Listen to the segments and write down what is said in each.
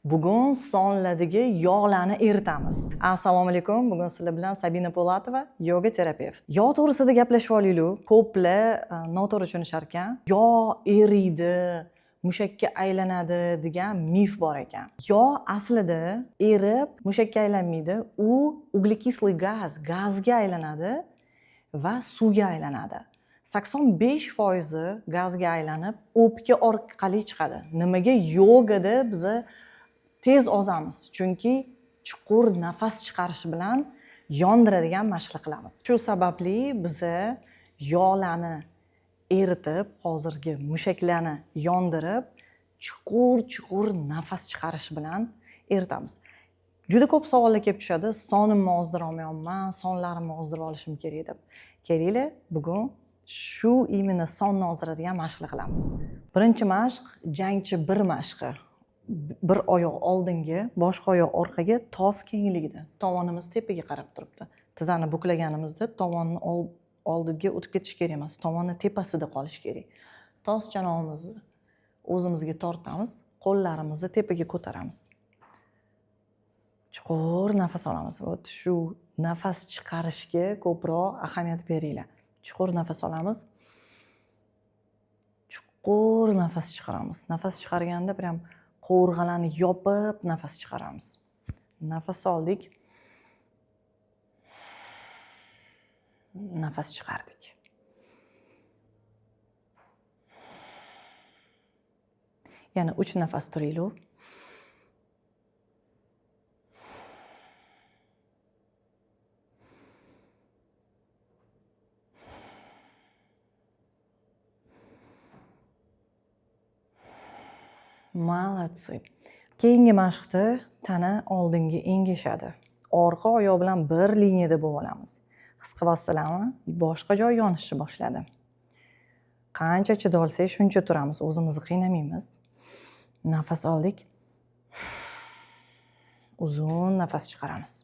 Bugun sonlardagi yog'larni eritamiz. Assalomu alaykum. Bugun sizlar bilan Sabina Po'latova, yoga terapevt. Yog' to'g'risida gaplashib olaylik. Ko'plar noto'g'ri tushunishar ekan. Yog' eriydi, mushakka aylanadi degan mif bor ekan. Yog' aslida erib mushakka aylanmaydi. U углекислый gaz, gazga aylanadi va suvga aylanadi. 85% gazga aylanib, o'pka orqali chiqadi. Nimaga yogada biza tez ozamiz? Chunki chuqur nafas chiqarish bilan yondiradigan mashqlar qilamiz. Shu sababli biza yog'larni eritib, hozirgi mushaklarni yondirib, chuqur-chuqur nafas chiqarish bilan eritamiz. Juda ko'p savollar kelib tushadi. Sonimni ozdira olmayapman, sonlarimni ozdirib olishim kerak deb. Kelinglar, bugun shu именно sonni ozdiradigan mashqlar qilamiz. Birinchi mashq jangchi bir mashqi. Bir oyoq oldinga, boshqa oyoq orqaga, tos kengligida. Tovonimiz tepaga qarab turibdi. Tizzani buklaganimizda tovonni oldiga o'tib ketish kerak emas, tovonni tepasida qolish kerak. Tos chanog'imizni o'zimizga tortamiz, qo'llarimizni tepaga ko'taramiz. Chuqur nafas olamiz. Вот shu nafas chiqarishga ko'proq ahamiyat beringlar. Chuqur nafas olamiz. Chuqur nafas chiqaramiz. Nafas chiqarganda prям qovurg'alarni yopib nafas chiqaramiz. Nafas oldik. Nafas chiqardik. Yana 3 nafas turaylik. Молодцы. Keyingi mashqda tana oldinga engashadi. Orqa oyoq bilan bir liniyada bo'lib olamiz. His qilyapsizlarmi? Boshqa joy yonishni boshladi. Qancha chidolsak shuncha turamiz, o'zimizni qiynamaymiz. Nafas oldik. Uzun nafas chiqaramiz.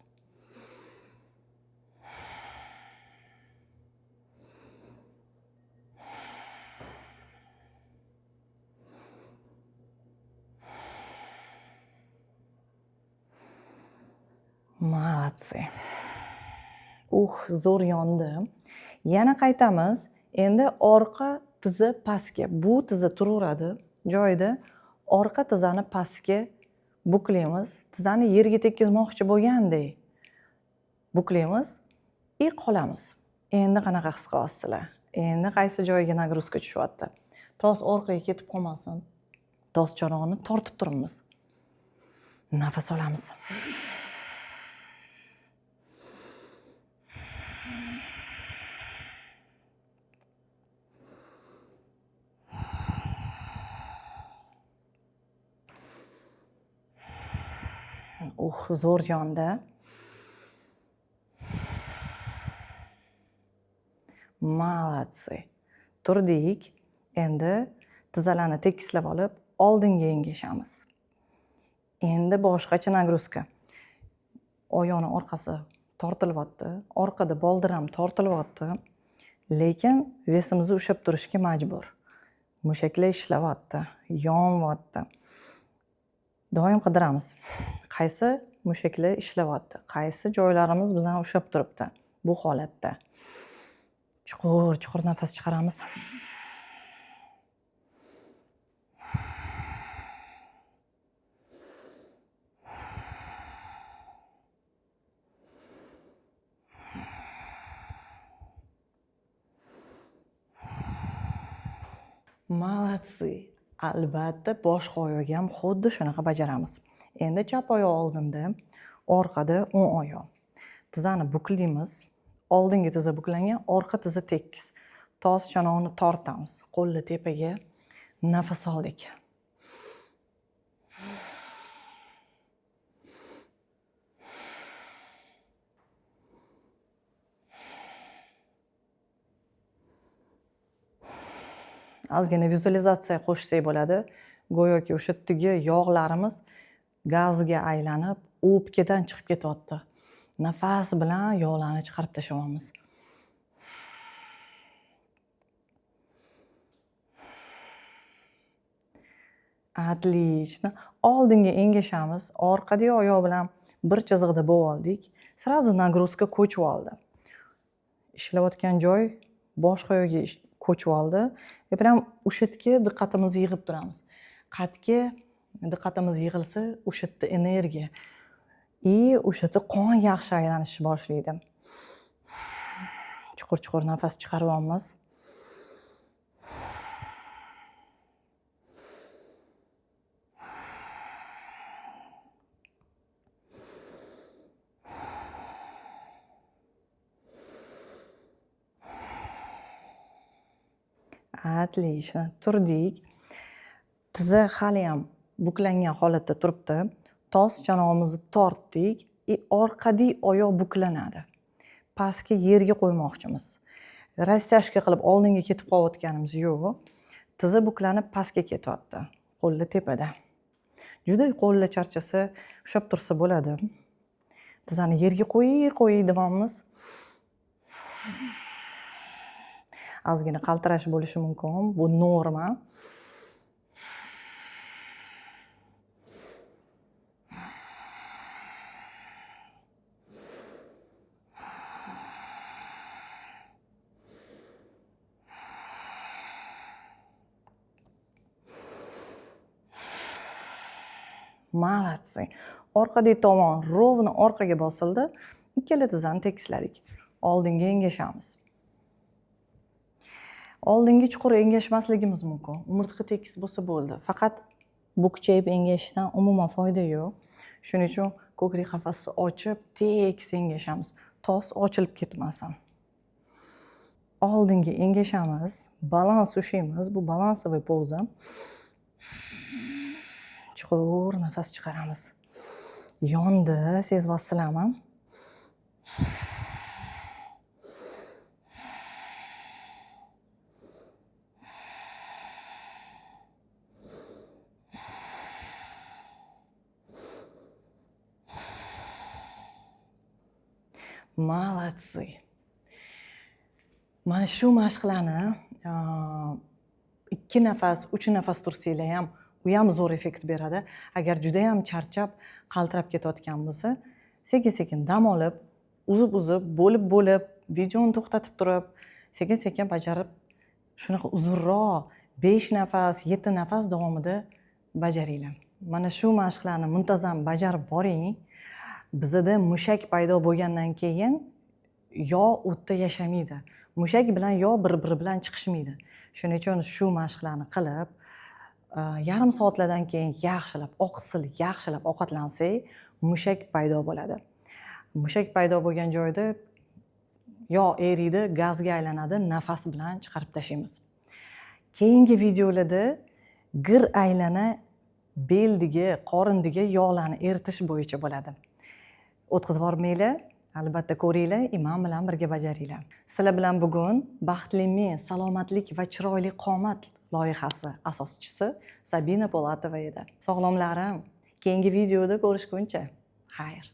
Молодцы. Zo'r yondi. Yana qaytamiz. Endi orqa tiza pastga. Bu tiza turaveradi joyida. Orqa tizani pastga buklaymiz. Tizani yerga tekkizmoqchi bo'lgandek buklaymiz и qolamiz. Endi qanaqa his qilyapsizlar? Endi qaysi joyga nagruzka tushyapti? Tos orqaga ketib qolmasin. Tos chorog'ini tortib turibmiz. Nafas olamiz. Zo'r yondi. Молодцы. Turdik. Endi tizalarni tekislab olib, oldinga engashamiz. Endi boshqacha nagruzka. Oyoqning orqasi tortilyapti, orqada boldir ham tortilyapti, lekin vesimizni ushlab turishga majbur. Mushaklar ishlayapti, yonyapti. Doim qidiramiz. Qaysi mushaklar ishlayapti, qaysi joylarimiz bizani ushlab turibdi bu holatda. Chuqur, chuqur nafas chiqaramiz. Молодцы. Albatta boshqa oyoqga ham xuddi shunaqa bajaramiz. Endi chap oyoq oldinda, orqada o'ng oyoq. Tizani buklaymiz. Oldingi tiza buklangan, orqa tiza tekis. Tos chanoqni tortamiz. Qo'lni tepaga. Nafas oldik. Ozgina vizualizatsiya qo'shsak bo'ladi. Go'yoki o'sha yerdagi yog'larimiz gazga aylanib, o'pkadan chiqib ketyapti. Nafas bilan yog'larni chiqarib tashlayapmiz. Отлично. Oldinga engashamiz, orqadagi oyoq bilan bir chiziqda bo'lib oldik. Сразу нагрузка ko'chib oldi. Ishlayotgan joy boshqa yoqga ko'chib oldi. И прям o'sha yerga diqqatimizni yig'ib turamiz. Qayerga diqqatimiz yig'ilsa, o'sha yerda energiya и o'sha yerda qon yaxshi aylanishni boshlaydi. Chuqur-chuqur nafas chiqaryapmiz. Отлично. Turdik. Tiza haliyam buklangan holatda turibdi. Tos chanog'imizni tortdik и orqadagi oyoq buklanadi. Pastga, yerga qo'ymoqchimiz. Растяжка qilib oldinga ketib qolayotganimiz yo'q. Tiza buklanib pastga ketyapti. Qo'llar tepada. Juda qo'llar charchasa ushlab tursa bo'ladi. Tizani yerga qo'ying, qo'ying deyapmiz. Ozgina qaltirash bo'lishi mumkin. Bu norma. Молодцы. Orqadagi tomon ровно orqaga bosildi. Ikkala tizani tekisladik. Oldinga engashamiz. Oldingi chuqur engashmasligimiz mumkin. Umurtqa tekis bo'lsa bo'ldi. Faqat bukchayib engashishdan umuman foyda yo'q. Shuning uchun ko'krak qafasini ochib, tekis engashamiz. Tos ochilib ketmasin. Oldinga engashamiz, balans ushlaymiz. Bu балансовый poza. Chuqur nafas chiqaramiz. Yondi, sezyapsizlarmi? Молодцы. Mana shu mashqlarni 2 nafas, 3 nafas tursanglar ham, u ham zo'r effekt beradi. Agar juda ham charchab, qaltirab ketayotgan bo'lsa, sekin-sekin dam olib, uzib-uzib, bo'lib-bo'lib, videoni to'xtatib turib, sekin-sekin bajarib, shunaqa uzunroq 5 nafas, 7 nafas davomida bajaringlar. Mana shu mashqlarni muntazam bajarib boring. Bizada mushak paydo bo'lgandan keyin yog' o'tda yashamaydi. Mushak bilan yog' bir-biri bilan chiqishmaydi. Shuning uchun shu mashqlarni qilib, yarim soatlardan keyin yaxshilab oqsil, yaxshilab ovqatlansak, mushak paydo bo'ladi. Mushak paydo bo'lgan joyda yog' eriydi, gazga aylanadi, nafas bilan chiqarib tashlaymiz. Keyingi videolarda gir aylana beldagi, qorindagi yog'larni eritish bo'yicha bo'ladi. O'tkazib yubormanglar, albatta ko'ringlar, imom bilan birga bajaringlar. Sizlar bilan bugun Baxtli men, salomatlik va chiroyli qomat loyihasi asoschisi Sabina Po'latova edi. Sog'lomlarim, keyingi videoda ko'rishguncha, xayr.